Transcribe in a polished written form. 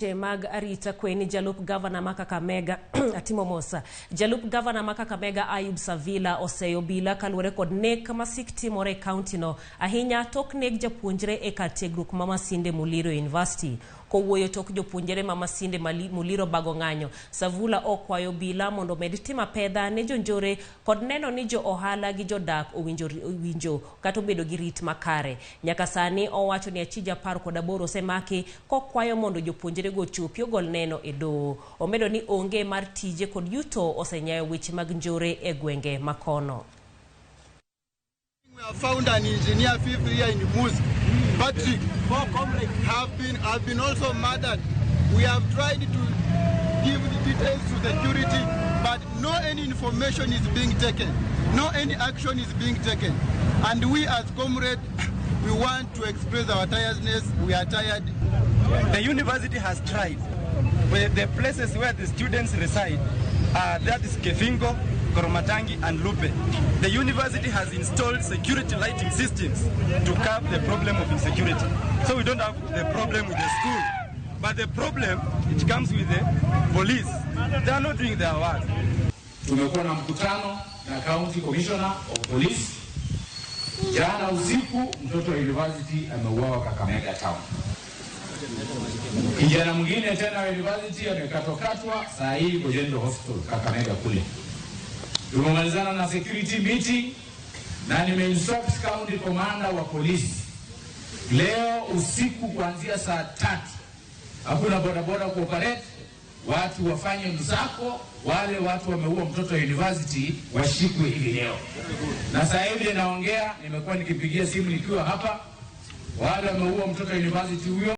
Mag arita kwe ni jalup gavana ma Kakamega atimo mosa. Jalup gavana ma Kakamega Ayub Savila oseyo obila kaluwore kod nek masik timore e kaunti no ahinya tok neg japuonjre e kar tiegruok ma Masinde Muliro University. Kowuoyo tok jopuonjre ma Masinde Muliro bago ng'anyo, Savula okwayo obila mondo omed timo apedha ne jonjore kod neno ni jo ohala gi jodak owinjo kata obedo gi rit makare. Nyaka sani owacho ni achije 18 osemaki kokwayo mondo jopuonjre go chopi ogol neno e doho. Omedo ni onge mar tije kod yuto osenyayo weche mag njore e gwenge makono. We have found an engineer fifth year in MUSC, Patrick, have been also murdered. We have tried to give the details to security, but no any information is being taken. No any action is being taken. And we as comrade, we want to express our tiredness. We are tired. The university has tried. The places where the students reside, that is Kefingo, Koromatangi and Lupe. The university has installed security lighting systems to curb the problem of insecurity. So we don't have the problem with the school. But the problem, it comes with the police. They are not doing their work. Tumekuwa na mkutano na County Commissioner of Police. Jana usiku mtoto wa university ameuawa Kakamega town. Kijana mwingine tena wa university amekatwakatwa, saa hii yuko General Hospital Kakamega kule. Tumemalizana na security meeting na nimeinstruct county commander wa polisi leo usiku kuanzia saa 3 hakuna bodaboda kuoperate, watu wafanye msako, wale watu wameua mtoto wa university washikwe hivi leo. Na sasa hivi naongea, nimekuwa nikipigia simu nikiwa hapa, wale wameua mtoto wa university huyo.